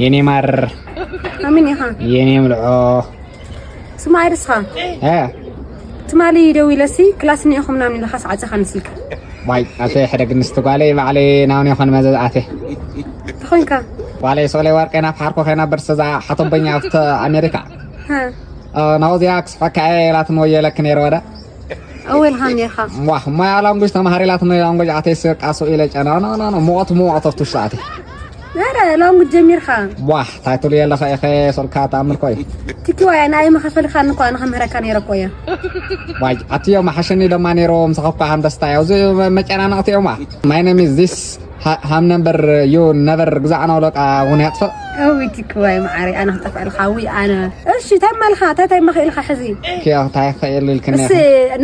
የኔ ማር ኣሚን ኢኻ የኔ ምልዖ ስማ ኣይርስኻ እ ትማሊ ደዊለሲ ክላስ እኒኢኹም ምናምን ኢልኻ ሰዓፀኻኒ ስልኪ ዋይ ኣተ ሕደግ ንስቲ ጓለይ ባዕለይ ናውን ይኾን መዘዝ ኣተ ተኾንካ ጓለይ ሶለይ ወርቀይ ናብ ሓርኮ ከይነብር ስዛ ሓቶበኛ ኣብቲ ኣሜሪካ ሃ ናውዚያ ክስሐካ እየ ኢላትኒ ወየለክ ነይረ ወደ ኣወልሃም ኔርኻ ዋህ ማያ ላንጉጅ ተማሃሪ ኢላትኒ ላንጉጅ ኣተይ ስቃሱ ኢለ ጨና ኖ ኖ ኖ ሞት ሞት ተፍቱሽ ኣተ ኧረ ላንጉጅ ጀሚርካ ዋህ ታይትሉ የለኸ ኢኸ ሶልካ ተኣምር ኮይ ትኪ ዋያ ንኣይ መኸፈልካ ንኳ ንኸምህረካ ነይረ ኮየ ዋይ ኣትዮ መሓሸኒ ደማ ነይሮ ምሳኸኳ ሃም ደስታ ያው እዚ መጨናነቕቲ እዮም my name is this ሃም ነምበር ዩ ነበር ግዛዕ ነው ለቃ እውን ያጥፍእ እዊ ትኪ ዋይ መዓሪ ኣነ ክጠፍኣልካ ዊ ኣነ እሺ እንታይ ማልካ እንታይ እንታይ መኽኢልካ ሕዚ ኪዮ እንታይ ክእል ኢልክኒ እስ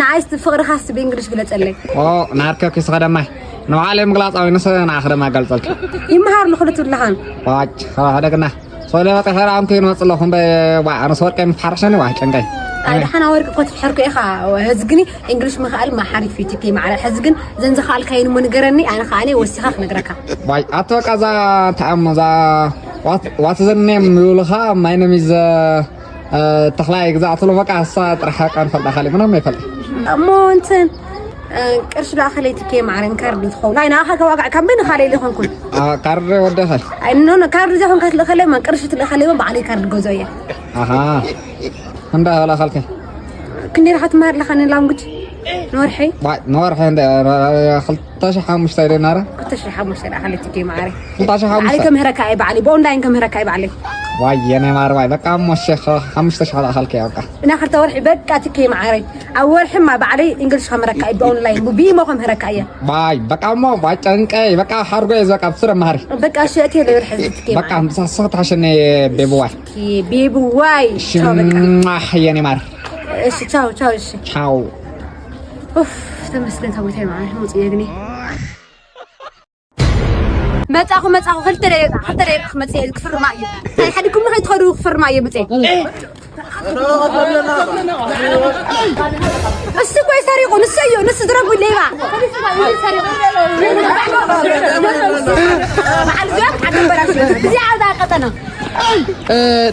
ንዓይስ ፍቕርኻስ ብእንግሊሽ ግለጸለይ ኦ ናርከ ክስኸ ደማይ ንባዕለይ ምግላጻዊ ንሰ ንዓኽ ደማ ገልጸልኪ ይመሃር ንኽልቱ ኣለኻን ዋጭ ከደግና ሶለ ወጥሐ ራምኩ ይመጽ ኣለኹ እምበ ዋ ኣነስ ወርቀ ምፍሓርሸኒ ዋ ጨንቀይ ኣይ ደሓና ወርቂ ኮት ፍሕርኩ ኢኻ ሕዚ ግን እንግሊሽ ምኽኣል ማሓሪፍ እዩ ትኪ ማዕረ ሕዚ ግን ዘንዘኻልካይን እሞ ንገረኒ ኣነ ከዓነ ወሲኻ ክነግረካ ዋይ ኣቶ ቃዛ ተኣሞ ዛ ዋት ዘ ኔም ይብሉኻ my name is ተኽላይ ግዛዕ ትሎ በቃ እሳ ጥራሕ ቃን ፈልጣ ካሊ ምንም ይፈልጥ እሞ እንትን ቅርሺ ዶ ኣኸለይ ትኬ ማዕረን ካርድ ትኸውን ኣይ ንኣኻ ከዋጋዕ ካብ ምን ኻለይ ሊኾንኩን ካርድ ወደኸ ኣይ ኖ ኖ ካርድ ዘይኮንካ ትልእኸለይ ማ ቅርሺ ትልእኸለይ ማ ባዕለይ ካርድ ገዞ እየ ኣኻ እንዳ ላኸልከ ክንደይ ረኻ ትመሃር ኣለኻ ንላንጉጅ ንወርሒ ንወርሒ ክልተ ሺሕ ሓሙሽተ ዶ ናረ ክልተ ሺሕ ሓሙሽተ ዳ ኻለይ ትኬ ማዕረ ክልተ ሺሕ ባዕለይ ሓሙሽተ ከምህረካ እየ ባዕለይ ብኦንላይን ከምህረካ እየ ባዕለይ ዋየ ናይ ማር ዋይ በቃ እሞ ሸ ሓሙሽተ ሺሕ ለኣኸልከ እያ በቃ እና ክልተ ወርሒ በቃ ትኬ ማዕረይ ኣብ ወርሒ ማ ባዕለይ እንግሊሽ ከምህረካ እየ ብኦንላይን ብኢሞ ከምህረካ እየ ዋይ በቃ እሞ ዋይ ጨንቀይ በቃ ሓርጎ እየ በቃ ብስረ ማህሪ በቃ ሸእቴ ለወርሒ እዚ ትኬ በቃ ምሳስኽ ተሓሸነ ቤብዋይ ቤቢ ዋይ ቻው በቃ ሽማሕ የኔ ማር እሺ ቻው ቻው እሺ ቻው ኡፍ ተመስገን ታቦታይ ማዕረይ መውፅእ የግኒ መጻኹ መጻኹ ክልተ ደቂቃ ክልተ ደቂቃ ክመጽእ እየ ክፍርማ እዩ እንታይ ሓዲኩም ንኸይትኸዱ ክፍርማ እየ መጽእ እሱ እኮ ይሰሪቁ ንሱ እዩ ንሱ ዝረጉ ሌባ በዓል ዚኦም ዓዲ በራሽ እዚኣ ኣብዛ ቀጠና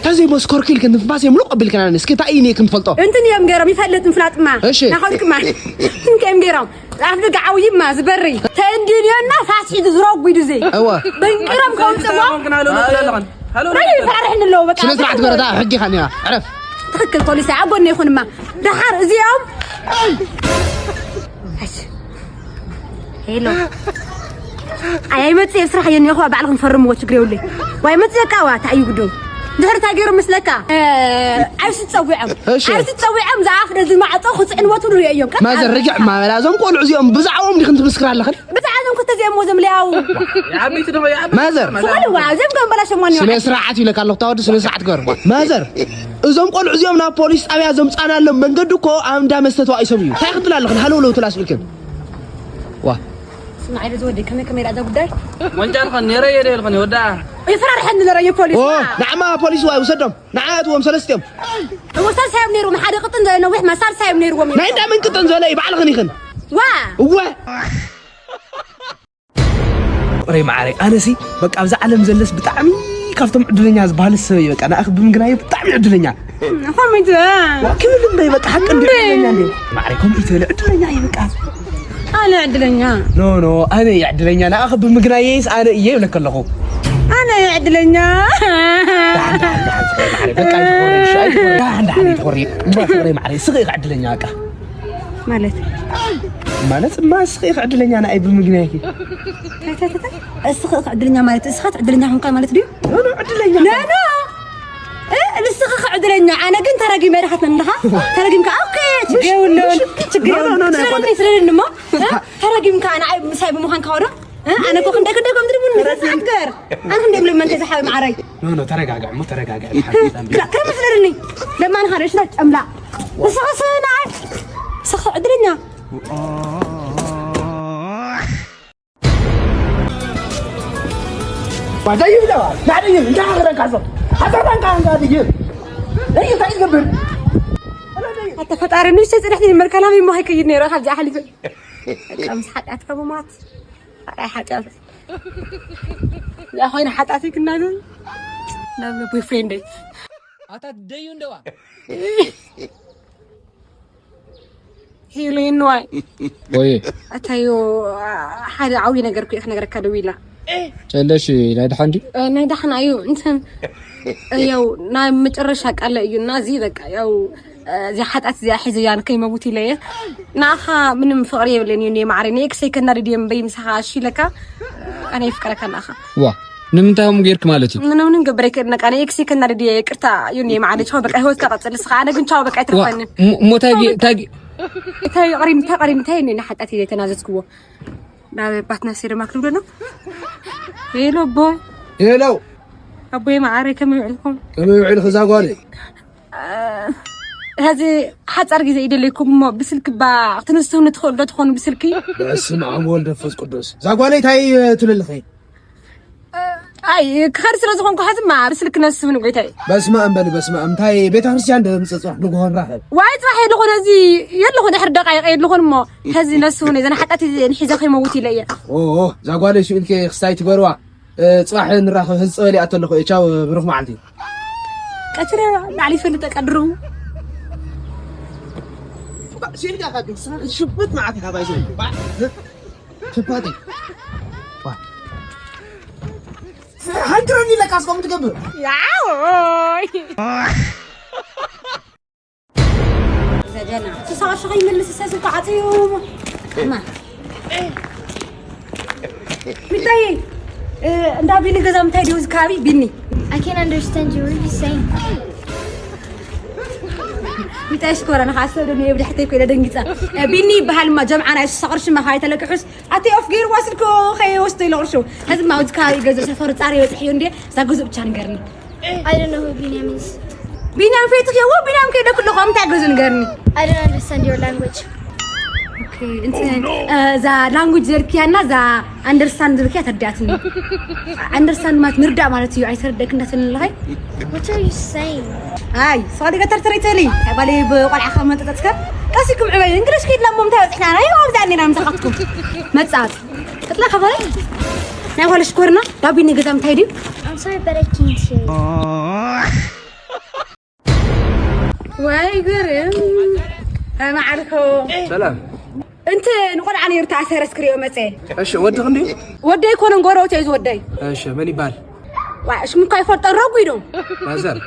ተዘይ መስኮርኪ ኢልክን ትንፋስ የምሉቕ ኣቢልክና እስኪ እንታይ እዩ ክንፈልጦ እንትን እዮም ገይሮም ይፈልጥ ምፍላጥማ እሺ። ናኸድኩማ ትንከ እዮም ገይሮም ኣፍ ደገ ዓውይማ ዝበሪ ተእንድንዮና ፋስ ሒዙ ዝረጉ ኢዱ ዘይ እወ በንቂሮም ከውፅሞ ናይ ፈራርሕኒ ኣለዎ በቃ ስነ ስርዓት በረታ ሕጊ ኻኒያ ዕረፍ ትኽክል ፖሊስ ኣብ ጎኒ ይኹንማ ደሓር እዚኦም ሄሎ ኣይ ኣይመፅእ ስራሕ የኒኹ ባዕልኹም ፈርምዎ ችግር የብለይ ዋይ መፅእ ቃዋ ታዩ ግዶ ድሕሪ እንታይ ገይሩ ምስለካ ኣይሱ ፀዊዖም እሺ። ኣይሱ ፀዊዖም ዝኣፍ ደዚ ማዕፆ ክፅዕንዎ ትብሉ እዮም ቀጥ ማዘር ርግዕ ማበላ እዞም ቆልዑ እዚኦም ብዛዕባኦም ዲኽን ትምስክር ኣለኽን ብዛዕባ እዞም ክልተ እዚኦም ሞ ዘምለያው ማዘር ስለ ዋ እዚኦም ከም በላሸሞኒ ስነ ስርዓት ይብለካ ኣለኹ ታወዲ ስነ ስርዓት ገር ማዘር እዞም ቆልዑ እዚኦም ናብ ፖሊስ ጣብያ ዘምፃናሎም መንገዲ እኮ ኣብ እንዳ መስተ ተባኢሶም እዩ እንታይ ክትብል ኣለኽን ሃለውለው ትላስ ኢልክን ዋ ስማዒ ዝወደይ ከመይ ከመይ ዳ ጉዳይ ወንጫልኸን ነረ የደ ኢልኸን ይወዳ ይፈራርሐኒ ነረ የፖሊስ ኦ ንዓማ ፖሊስ ዋይ ውሰዶም ንዓያትዎም ሰለስቲኦም እሞ ሳልሳዮም ነይሮም ሓደ ቅጥን ዘለ ነዊሕ ማ ሳልሳዮም ነይርዎም ናይ እንዳ ምን ቅጥን ዘለ ይባዕልኽን ኢኽን ዋ እወ ፍቕረይ መዓረይ ኣነሲ በቃ ኣብዛ ዓለም ዘለስ ብጣዕሚ ካብቶም ዕድለኛ ዝበሃሉ ሰብ እየ በቃ ንኣኽ ብምግናየ ብጣዕሚ ዕድለኛ ከመይ ክብል እምበይ በቃ ሓቂ እንዲ ዕድለኛ እንዲ መዓረይ ከምኡ ይትበለ ዕድለኛ እየ በቃ ኣነ ዕድለኛ ኖ ኖ ኣነ እየ ዕድለኛ ንኣኽ ብምግናየይስ ኣነ እየ ይብለካ ኣለኹ ኣነ ዕድለኛ ዳሕን ዳሕን ፍቕረይ መዓረይ በቃ ኣይትኾሪ እሺ ኣይትኾሪ ዳሕን ዳሕን ኣይትኾሪ እማ ፍቕረይ መዓረይ ስኺ ኢኻ ዕድለኛ በቃ ማለት ማለት እማ ስኺ ኢኻ ዕድለኛ ንኣይ ብምግናይኪ እስኻ ዕድለኛ ማለት እስኻ ዕድለኛ ኾንካ ማለት ድዩ ኖ ኖ ዕድለኛ ኖ ኖ እ ንስኻ ኸ ዕድለኛ ኣነ ግን ተረጊመ ኢኻ ትብለኒ ኣለኻ ተረጊምካ ኦኬ ችግር የብሉን ችግር ኖ፣ ኖ፣ ኖ፣ የብሉን ስለኒ ስለኒ እሞ እ? ተረጊምካ ንዓይ ምሳይ ብምዃንካ ወዶ እ? ኣነ እኮ ክንደይ ክንደይ ከም ትድቡን ንዘትዓገር ኣነ ክንደይ ብለመንተ ዝሓዊ መዓረይ ኖ ኖ ተረጋግዕ እሞ ተረጋግዕ ክላ ከም ስለኒ ለማን ኻደ ሽታ ጨምላ ንስኻ ሰ ንዓይ ንስኻ ዕድለኛ ደይብ ደዋ ናደይብ እንታይ ክረካሶ ሓሰባንካ እንካ ድይብ ደይ እንታይ ዝገብር ኣታ ፈጣሪ ንእሽተይ ፅንሕቲ ይመልካ ናበይ እሞ ከይከይድ ነይረ ካብዚ ኣሕሊፈ በቃ ምስ ሓጢኣትካ ምሟት ሓጢኣት ሓጢኣት እዚኣ ኮይነ ሓጢኣተይ ክናዘዝ ናብ ቦይፍሬንደይ። ኣታ ደዩ እንደዋ ሄሎ ይንዋይ ወይ ኣታዮ ሓደ ዓብዪ ነገር ኩ ክነገረካ ደው ኢላ ጨለሽ ናይ ድሓን ድዩ ናይ ዳሕና እዩ እንትን ያው ናይ መጨረሻ ቃለ እዩ እና እዚ በቃ ያው እዚኣ ሓጣት እዚኣ ሒዘያ ንከይመውት ኢለ እየ ንኣኻ ምንም ፍቕሪ የብለን እዩ እኔ ማዕረ ንኤክሰይ ከናድድ እየ እምበይ ምሳኻ እሺ ኢለካ ኣነ ይፍቅረካ ንኣኻ ዋ ንምንታይ ከምኡ ጌርክ ማለት እዩ ምንም ምንም ገበረ ይከድነቃ ንኤክሰይ ከናድድ እየ ይቅርታ እዩ እኔ ማዕረ ቻው በቃ ህይወትካ ቀጽል ንስኻ ኣነ ግን ቻው በቃ ዋ ኣይትርፋኒ ሞ- ሞታይ ጌ- ታይ ጌ- እንታይ ይቕሪ እንታይ ይቕሪ እንታይ እኔ ንሓጣት እየ ተናዘዝክዎ ናብ ኣባት ነፍሲ ድማ ክብሎ ነው ሄሎ ኣቦ ሄሎ ኣቦይ ማዓረይ ከመይ ውዕልኩም ከመይ ውዕልክ እዛ ጓለይ ሀዚ ሓፃር ግዜ ይደለይኩም እሞ ብስልኪ ባ ክትንስውኒ ትኽእሉ ዶ ትኾኑ ብስልኪ በስመ ኣብ ወልድ መንፈስ ቅዱስ እዛ ጓለይ እንታይ ትብልልኺ ኣይ ክኸድ ስለ ዝኾንኩ ሐዝማ ብስልኪ ነስውኒ ጎይታይ በስመ ኣብ በሊ በስመ ኣብ እንታይ ቤተ ክርስቲያን ዶ ምፅፅዋሕ ንግሆ ንራኸብ ዋይ ፅባሕ የለኹን ሀዚ የለኹ ድሕር ደቃይቀ የለኹን እሞ ሀዚ ነስውኒ ዘን ሓጣት ንሒዘ ከይመውት ኢለ እየ ኦ እዛ ጓለይ ስኢልኪ ክስታይ ትገርዋ እ፣ ፅባሕ ንራኸብ ህዚ ፀበል ይኣቶ ኣለኹ እየ ቻው ብሩኽ መዓልቲ ቀትረ ላዕሊ ይፈልጠ ቀድሩ ሽብት መዓት ኢኻ ባይዘ ሽፋቲ ሃንክረኒ ኢለካ እስከም ትገብር ያው ዘገና ስሳቐ ሸኸ ይመልስ ሰ ስልካ ዓፅዩ ማ ምታይ እንዳ ቢኒ ገዛ ምታይ ድዩ እዚ ከባቢ ቢኒ I can't understand you. What are you saying? ምታይ ሽኮራ ንኻ ሰብ ደም የብድሕተይ ኮይነ ደንጊፃ ቢኒ ይበሃል ማ ጀምዓ ናይ ስሳቐ ርሽማ ካይ ተለቅሑስ ኣቲ ኦፍ ገይርዋ ስልኩ ከይወስዶ ኢለ ቅርሹ ሕዚ ማ እዚ ከባቢ ገዛ ሰፈሩ ፃሪ በፅሕ እዩ እንዴ እዛ ገዝኡ ብቻ ንገርኒ I don't know who Binyam is. ቢንያም ፈይትኽዮ ቢንያም ከይደ ክልኹ እንታይ ገዙ ንገርኒ I don't understand your language. እንትን እዛ ላንጉጅ ዘርክያና እዛ ኣንደርስታንድ ዝብልክያ ተዳትኒ ኣንደርስታንድ ማለት ምርዳእ ማለት እዩ ኣይተረደክ እንዳትንለኸይ What are you saying? ኣይ ሰዋዲ ገተር ተረይተሊ ባለይ ብቆልዓ ካብ መጠጠትከ ቀሲኩም ዕበይ እንግሊሽ ከይድላ ሞ ምታይ በፅሕና ናይ ኣብዛ ኔና ምሳኻትኩም መፃት ክጥላ ከበረ ናይ ጓል ሽኮርና ዳቢኒ ገዛ ምታይ ድዩ I'm sorry, but I can't hear you. ወይ ግርም መዓልኮ ሰላም እንተ ንቆልዓ ነይሩ ተኣሰረስ ክሪኦ መፀ እሺ ወዲ ክንዲ ወደይ ኮነን ጎረውት እዩ ዝወደይ እሺ መን ይባል ሽምኳ ይፈልጦ ረጒዶ ማዘር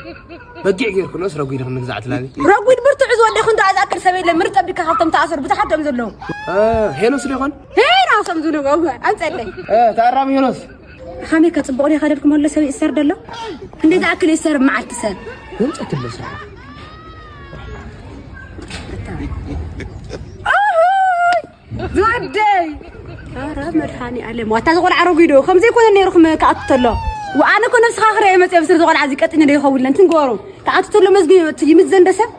በጊዕ ጌርኩ ነስ ረጒድ ክንግዛዕ ትላኒ ረጒድ ብርትዑ ዝወደይ ክንዶ ኣዛቅር ሰብ የለ ምርጥ ኣቢካ ካብቶም ተኣሰሩ ብዙሓት ዶም ዘለዉ ሄኖስ ዶ ይኾን ሄኖስ ከም ዝንበው ኣምፀለይ ተኣራሚ ሄኖስ ከመይ ከፅቡቕ ዶ ይኸደልኩም ኣሎ ሰብ ይእሰር ደሎ ክንደይ ዝኣክል ይእሰር መዓልቲ ሰብ መምፀትለ ስራሕ ዝወደይ ኧረ መድሃኒ ኣለም ዋታ ዝቆልዓ ረጒዶ ከም ዘይኮነ ነይርኩም ክኣቱ ተሎ ወኣነ ኮ ነብስኻ ክረአ መፅአ ብስር ዝቆልዓ እዚ ቀጢነ ዶ ይኸውን ለንትን ገበሩ ክኣቱ ተሎ መዝጊ ይምዘን ደሰብ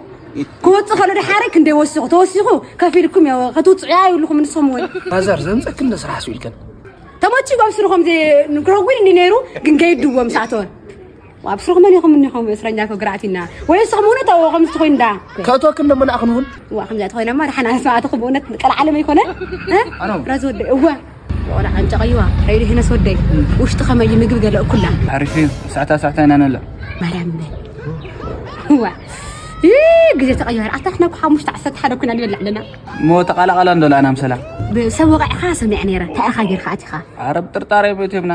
ክወፅእ ከሎ ድሓረ ክንደይ ወሲኹ ተወሲኹ ከፊልኩም ከትውፅዑያ ይብልኩም ንስኹም እውን ማዘር ዘምፀክን ስራሕ ስኢልከን ተመቺ ጓብ ስሩ ከምዚ ንክረጉድ እንዲ ነይሩ ግን ገይድዎ ምስ ኣተወ ኣብ ስርኹም መን ኢኹም እኒኹም እስረኛ እኮ ግራዕቲና ወይ ንስኹም እውነት ኣብኡ ከምዚ ትኾይኑ ዳ ከእትወክን ደሞ ንኣኽን እውን ዋ ከምዚኣ ትኾይናማ ደሓና ስማዕትኹም ብእውነት ቀልዓለም ኣይኮነ ኣነው ራዝ ወደ እወ ቆልዓ ዓንጨቐይዋ ከይዱ ሄነስ ወደይ ውሽጢ ከመይ ምግቢ ገለ እኩላ ሓሪፍ እዩ ሳዕታ ሳዕታ ኢና ነለ ማርያም ዋ ይህ ግዜ ተቐየረ ኣታ ሕና እኮ ሓሙሽተ ዓሰርተ ሓደ ኩና ንበልዕ ኣለና እሞ ተቓላቓላ እንዶ ለኣና ምሰላ ብሰብ ወቃዕኻ ሰሚዐ ነይረ እንታይ ኢኻ ጌርካ ኣቲኻ ኣረ ብጥርጣሬ ቤት የብና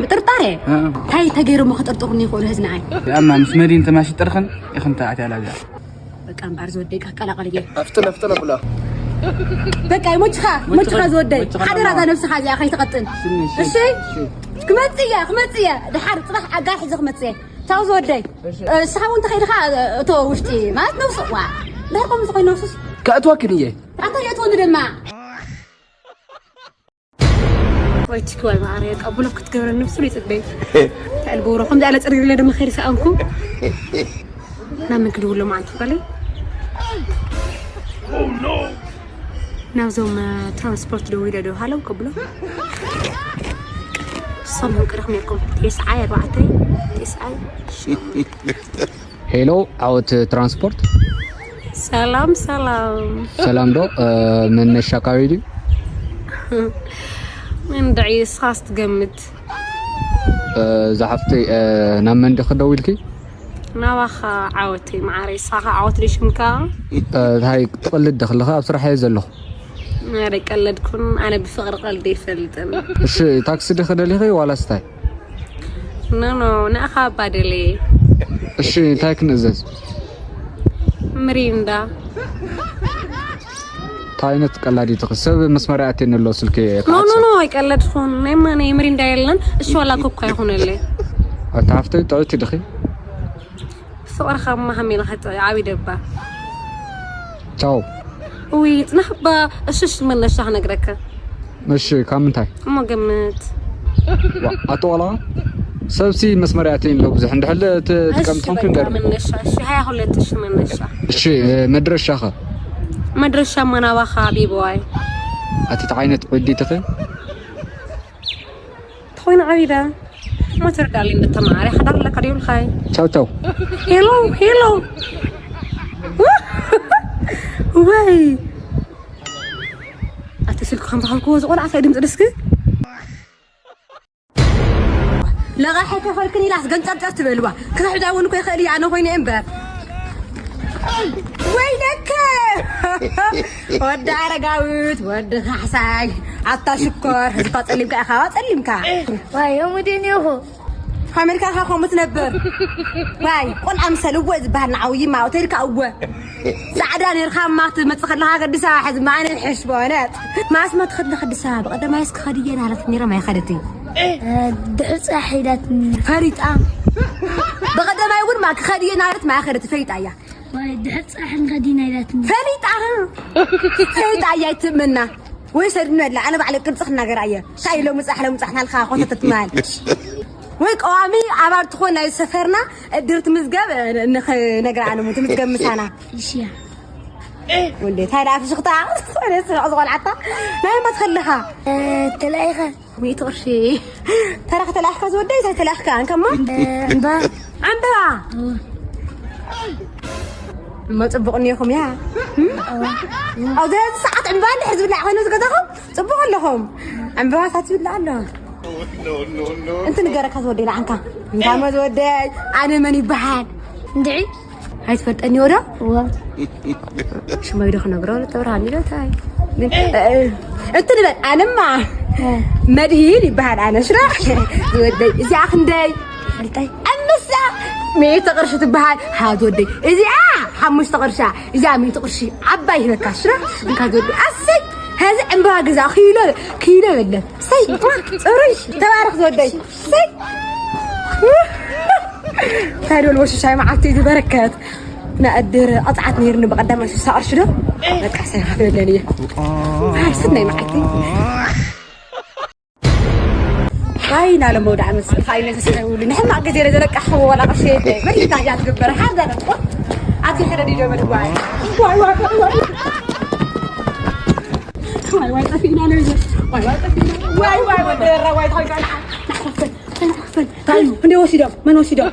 ብጥርጣሬ እንታይ ተገይሮሞ ክጥርጥሩኒ ይኽእሉ ህዝናይ ኣማ ምስ መዲን ተማሽጥርኽን ኢኽን ተኣትያ ላዛ በቃ እምበኣር ዝወደይ ቀላቐል እየ ኣፍጥነ ኣፍጥነ ብላ በቃ ይሞችኻ ሞችኻ ዝወደይ ሓደራ እዛ ነብስኻ እዚኣ ከይትቐጥን እሺ ክመፅእ እየ ክመፅእ እየ ድሓር ፅባሕ ኣጋር ሒዘ ክመፅእ እየ ቻው ዝወደይ ንስኻ እውን ተኸይድኻ እቶ ውሽጢ ማለት ነብሱ ዋ ድሕር ከምዚ ኮይኑ ነብሱስ ከእትወክን እየ ኣታ የእትወኒ ድማ ወይ ትኪ ወይ ማዕረ ቀብሎ ክትገብረኒ ብስሩ ይፅበይ ተዕል ብውሮ ከምዚ ኣለ ፅርግለ ድማ ከይድ ሰኣንኩ ናብ ምን ክድውሎ ማዓንቲ ጓለይ ናብዞም ትራንስፖርት ደዊለ ዶ ሃለው ከብሎ ሰሙን ቅረኽ ነርኩም ቴስዓይ ኣርባዕተ ቴስዓይ ሄሎ ዓወት ትራንስፖርት ሰላም ሰላም ሰላም ዶ መነሻ ካበይ ድዩ እንድዒ እስኻስ ትገምት ዝሓፍተይ፣ ናብ መን ዲኺ ደዊልኪ? ናባኻ ዓወተይ መዓረይ። ሳኻ ዓወት ዶ ሽምካ? እንታይ ትቕልድ ዲኺ ኣለኻ? ኣብ ስራሕ እየ ዘለኹ። ኣረ ቀለድኩን፣ ኣነ ብፍቕሪ ቀልዲ ይፈልጥን። እሺ፣ ታክሲ ዲኺ ደሊኺ ዋላስ እንታይ? ኖ ኖ፣ ንኣኻ እባ ደልየ። እሺ፣ እንታይ ክንእዘዝ? ምሪንዳ። እንታይ ዓይነት ቀላዲት ኢኺ? ሰብ መስመር ይኣትየኒ ኣሎ፣ ስልኪ ኖ ኖ ኖ፣ ኣይቀለድኩን። ናይ ማነይ ምሪንዳ የለን። እሺ፣ ዋላ ኮካ ይኹነለይ። ኣታ ሓፍተይ ጥዕይቲ ዲኺ? ፍቕርኻ እማ ከመይ ኢልካ ጥዑይ ዓብዪ ደባ። ቻው። ውይ፣ ጽናሕ እባ። እሺ፣ እሺ፣ መነሻ ክነግረካ። እሺ፣ ካብ ምንታይ? እሞ ገምት። ዋ፣ ኣቶ ዋላ ሰብሲ መስመር ያተኝ ለው ብዙሕ እንድሕለ ትጥቀም ትኾን ክንገር። መነሻ፣ እሺ፣ ሃያ ሁለት፣ እሺ፣ መነሻ። እሺ፣ መድረሻኸ? መድረሻ መናባኻ ቢቦዋይ። ኣቲ ዓይነት ዕዲትኸ? ትኾይኑ ዓቢዳ። ሞተር ዳሊ እንደተማሪ ሓዳር ለካ ዲብልኻይ። ቻው ቻው። ሄሎ፣ ሄሎ። ወይ። ኣቲ ስልኩ ከም ተኸልኩዎ ዝቆልዓ ሳይ ድምፂ ደስክ። ለቓሒ ከፈልክን ኢላስ ገንጨርጨር ትበልዋ። ክሕዳ እውን እኮ ይኽእል እየ፣ ኣነ ኮይነ እምበር። ወይለከ። ወዲ ኣረጋዊት፣ ወዲ ካሕሳይ፣ ኣታ ሽኮር፣ ህዝባ ጸሊምካ ኢኻ፣ ዋ ጸሊምካ። ዋይ፣ እሙ ድን ኢኹ። ኣሜሪካ ኢኻ ከምኡ ትነብር። ዋይ፣ ቆልዓ ምሰል እወ ዝበሃል ንዓው ይማ፣ ሆቴልካ እወ። ጻዕዳ ነርካ እማ ክትመጽእ ከለኻ ገዲሳ፣ ሕዚ ማነ ይሕሽ በእውነት። ማስመት ከድለ ከዲሳ፣ ብቐደማይስ ክኸድየ ናለት ነይረ ማይ ኸደትይ። ድሕፃ ሒዳትኒ። ፈሪጣ። ብቐደማይ እውን ማ ክኸድየ ናለት ማይ ኸደት ፈሪጣ እያ። ዋይ፣ ድሕፃ ሕንኸዲና ኢላትኒ። ፈሪጣ። ፈሪጣ እያ ይትምና። ወይ ሰድነላ፣ ኣነ ባዕለ ቅርፂ ክናገር እየ። ሻይ ሎምፃሕ ሎምፃሕ ናልካ ኮተተት ማል። ወይ ቀዋሚ ኣባል ትኾን ናይ ሰፈርና እድር ትምዝገብ፣ ንኸ-፣ ነግራ ኣነ ሞ ትምዝገብ ምሳና። እሺ። ወንዴ፣ እንታይ ደኣ ፍሽኽታ? ወደ ስራሕ ዝቖልዓታ? ናይ ማት ከለኻ? እ፣ ተላኢኸ። ሚእቲ ቅርሺ። ተረኽ ተላኢኽካ ዝወደይ፣ እንታይ ተላኢኽካ? እንከማ? እምባ። ዕምበባ? እወ። እሞ ጽቡቕ እኒኦኹም እያ። እም? እወ። ኣብዚ ሰዓት ዕምበባ እንድሕር ዝብላዕ ኮይኑ ዝገዛኹም፣ ጽቡቕ ኣለኹም። ዕምበባታት ይብላዕ ኣሎ። እንቲ ንገረካ ዝወደይ፣ ንዓንካ። እንታይ እሞ ዝወደይ? ኣነ መን ይበሃል? እንድዒ? ኣይትፈልጠኒ ወዶ? እወ። ሽመይ ዶ ክነግሮ? ተብርሃኒ ዶ ታይ? ግን፣ እ፣ እ፣ እንትን በል፣ ኣነማ እ። መድሂን ይበሃል ኣነ፣ ሽሮ? ዝወደይ፣ እዚኣ ክንደይ? ፈልጠይ። ኣምሳ ሚእቲ ቅርሺ ትበሃል፣ ሃ፣ ዝወደይ። እዚኣ ሓሙሽተ ቅርሻ፣ እዚኣ ሚእቲ ቅርሺ፣ ዓባይ ሂበካ፣ ሽሮ? እንካ ዝወደይ። ኣሰይ፣ ሀዚ ዕምበባ ገዛ፣ ኪሎ፣ ኪሎ የለን። ሰይ፣ ጽሩይ፣ ተባረኽ ዝወደይ። ሰይ። እንታይ ደልዎ ሽሻይ መዓልቲ እዩ ዝበረከት። ንእድር ቐፅዓት ነይርኒ ብቐዳማይ ሽሳ ቅርሺ ዶ? በቃ ሰይ ሃፍለለን እየ። ኣይ፣ ስናይ መዓልቲ። ኣይ፣ ናለ መውዳዕ መስል፣ ፋይነ ተስፋ ይውሉ። ንሕማቕ ግዜ ለ ዘለቃ ሓወ ዋላ ቅርሺ የለ። መሪታ እያ ትግበር። ሓዛ ደጥቆ። ኣቲ ሕረድ ይደበል። ዋይ። ዋይ፣ ዋይ፣ ዋይ፣ ዋይ። ዋይ፣ ዋይ፣ ጠፊእና ነዚ። ዋይ፣ ዋይ፣ ጠፊእና። ዋይ፣ ዋይ፣ ወደራ፣ ዋይ፣ ተኸይዳ። እንታይ እዩ? እንደ ወሲዶም? መን ወሲዶም?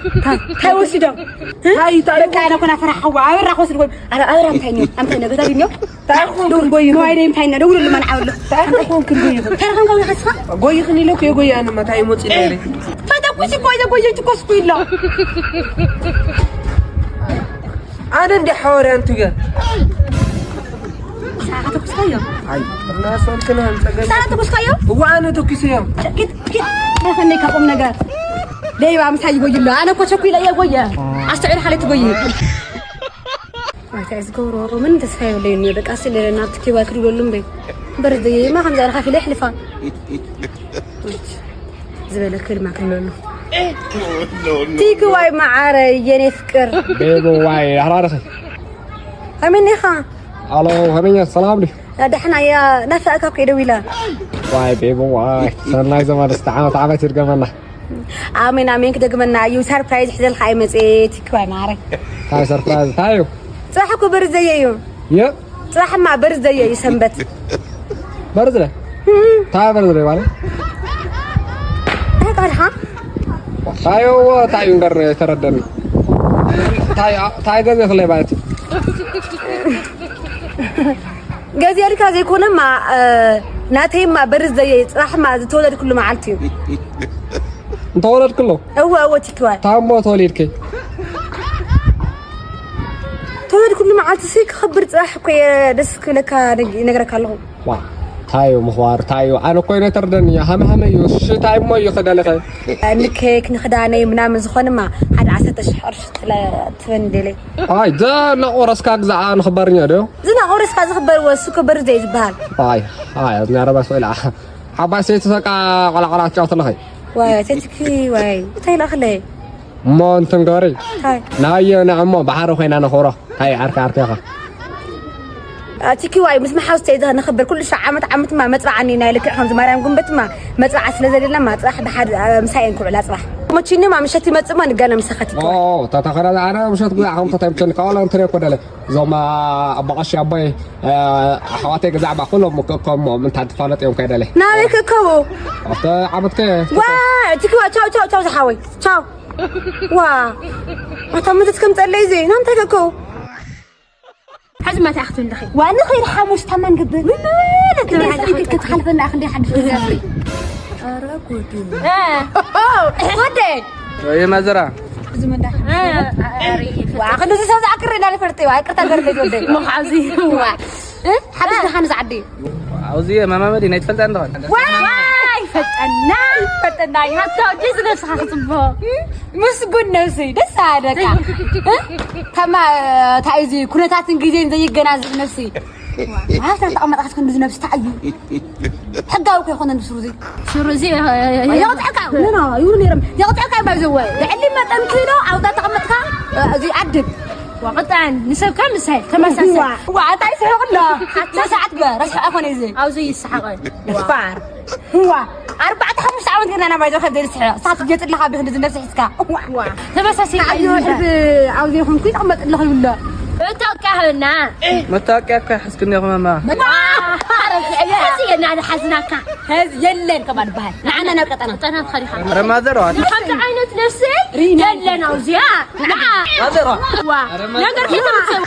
እንታይ ወሲዶም? እንታይ እዩ? እንታይ እዩ? በቃ፣ ኣነ ኮና ፈራሓዋ። ኣበራ ክወስድ ኮይኑ። ኣረ፣ ኣበራ እንታይ ነው? ኣምታይ ነው? ገዛ ድንዮ? እንታይ እዩ? ደውል፣ ጎይ፣ ንዋይ ደይ እንታይ ነው? ደውል፣ ልመን ዓወሎ። እንታይ እዩ? ኮንክ ጎይ? እንታይ ኮንክ ጎይ? ሓስኻ? ጎይ፣ ክንኢለ እኮ፣ የጎይ፣ ኣነ መታይ ሞጺ ነይረ። ፈተኩሲ፣ ጎይ፣ ጎይ፣ ትኮስኩ ኢሎ። ኣነ እንደ ሓዋርያ እንትገ። ሳኻ ተኩስካዮ? ኣይ፣ እና ሰልክና እንጸገም። ሳኻ ተኩስካዮ? እዋ፣ ኣነ ተኩስዮ። ኪድ፣ ኪድ። ከመይ ካብ ቁም ነገር? ደይባ ምሳይ ይጎይሎ። ኣነ እኮ ቸኩ ኢለ እየ ጎየ። ኣስተውዕል ሓለት ትጎይ። ኣታ እዚ ገብሮ ምን ተስፋ የብለይን እየ። በቃ፣ ስለ ናብቲ ኪባ ክድውለሉ እምበይ። በርዝደየይማ ከምዛ ኢልካ ፊለ የሕልፋ። ዝበለክ ድማ ክብለሉ። ቲኪ ዋይ መዓረይ፣ የኔ ፍቅር። ቤቢ ዋይ፣ ኣሕራርኺ። ከመይ እኒኻ? ኣሎ፣ ከመኛ፣ ሰላም ድዩ? ዳሕና እያ፣ ናፍቃካ እኮ እየ ደዊላ። ዋይ፣ ቤቢ ዋይ፣ ሰናይ ዘመን፣ እስቲ ዓመት ዓመት ይድገመና። ኣሜን፣ ኣሜን፣ ክደግመና እዩ። ሰርፕራይዝ ሒዘልካ እየ መፅኤ፣ ቲኪ ዋይ መዓረይ። እንታይ ሰርፕራይዝ? እንታይ እዩ? ፅባሕ እኮ በርዝደይ እዩ። የ? ፅባሕማ በርዝደይ እዩ፣ ሰንበት። በርዝደይ? እም። እንታይ በርዝደይ ማለት? እንታይ ቃልካ? ታዮ፣ ታዩ እምበር ተረደኒ። ታይ፣ ታይ ገዜ ክለይ ማለት እዩ? ገዜ እልካ ዘይኮነማ፣ እ፣ ናተይማ በርዝደይ፣ ፅባሕማ ዝተወለድኩሉ መዓልቲ እዩ። እንተወለድክሎ? እወ እወ ቲኪዋይ። ታሞ ተወሊድኪ? ተወለድኩሉ መዓልቲ ሲ ክኽብር ጽባሕ እኮ እየ ደስ ክብለካ ነግ- ይነግረካ ኣለኹ። ዋ፣ ታዩ ምኽባር ታዩ። ኣነ ኮይነ ተርደን እያ ሃመ ሃመ እዩ ሽታይ እሞ እዩ ክደለኸ። ንኬክ ንክዳነይ ምናምን ዝኾንማ ሓደ ዓሰርተ ሽሕ ቅርሺ ትለ- ትበን ደለይ። ኣይ ዘናቆረስካ ግዛኣ ንኽበርኛ ዶ? ዝናቆረስካ ዝኽበር ወሱ ክብር ዘይ ዝበሃል። ኣይ ኣይ ዝናረባ ሰላ ሓባይ ሰይቲ ሰቃ ቆላቆላ ጫው ተለኸ። ዋይ ተትኪ ዋይ እንታይ ላኽለይ? እሞ እንትንገሪ እንታይ? ናየ ንዕሞ ባሕሪ ኮይና ነኽብሮ። እንታይ ዓርኪ ዓርኪ ኢኻ? ኣቲኪ ዋይ ምስ መሓውስተይ ዝኸ ንኽብር ኩሉ ሻዕ ዓመት ዓመት ማ መጽባዓኒ ናይ ልክዕ ከምዚ ማርያም ጉንበት ማ መጽባዓ ስለ ዘደለና ማ ጽባሕ ብሓድ ምሳኤን ክውዕላ ጽባሕ። ሞቺኒ ማ ምሸት ይመጽእ ማ ንገነ ምሳኸቲ። ኦ ተተኸረ ኣነ ምሸት ጉያ ዓም ተታይ ምቸን ካወላ እንትነ ኮደለ። እዞም ኣባቐሽ ኣቦይ ኣሕዋተይ ገዛ ዓባ ኩሎም ክእከቦም ምንታ ትፋለጥ እዮም ከይደለ። ናበይ ክእከቡ? ኣብተ ዓመት ከ ዋ እቲኪ ዋ ቻው ቻው ቻው ዝሓወይ ቻው። ዋ ኣታ ምንትት ከም ጸለይ እዚ ናምታይ ክእከቡ? ሕዚ መታይ ክትብል ኣለኺ? ዋ ንኸይድ ሓሙስ ታማን ግብር። ክትሓልፈና ክንደይ ሓድሽ ክትገብሪ? ኧረ ጉዱ። ወደይ ወይ ማዘራ። እዚ መንዳ ዋ ክንደዚ ሰብ ዝኣክር ኢና ንፈልጥ ዋ ይቅርታ ገርለይ ወደይ። መሓዚ ዋ ሓድሽ ደሓን ዝዓዲ ኣብዚ መማመዲ ናይ ትፈልጣ እንደኾን ዋይ ፈጠና ፈጠና ይመታው ዲስ ነስኻ ክጽቦ። ምስጉን ነብሲ ደስ ኣለካ። ከማ እንታይ እዚ ኩነታትን ግዜን ዘይገናዝብ ነብሲ። ኣብታ ተቐመጥካ ትኮን ነብሲ እንታይ እዩ? ሕጋዊ ከይኮነ ንስሩ እዚ ስሩ እዚ የቕጥዕካ ኖ ኖ ይብሉ ነይሮም። የቕጥዕካ ባይ ዘወ ብዕሊ መጠን ኪሎ ኣብታ ተቐመጥካ እዚ ዓድብ ወቕጣን ንሰብካ ምሳይ ተመሳሳይ። ዋ እንታይ ስሕቕ ኣሎ ሓታ ሰዓት በ ረስሐ ኮነ እዚ ኣብዚ ይስሓቐ። ፋር ዋ ኣርባዕተ ሓሙሽተ ዓመት ገና ናባይ ዘኸብ ዘይስሕቕ ሳት ጌጽ ኣለኻ ብክንዲ ዝነብሲ ሒዝካ። ዋ ተመሳሳይ ኣዩ ሕዚ ኣብዚ ይኹንኩ ይቕመጥ ኣለኹ ይብሎ። እተውቃህና መታወቂያ እኮ ይሓዝክኒ ኢኹም ኣማ። የና ዝሓዝናካ ሀዝ የለን ከማን በሃል ንዓና ናብ ቀጠና። ጠናት ኸዲኻ ኧረ ማዘር ዋ ከምዚ ዓይነት ነፍሲ ሪና የለን ኣውዚያ ንዓ ማዘር ዋ ዋ ኧረ ማዘር ነገር ዋ። ከይተምፅእ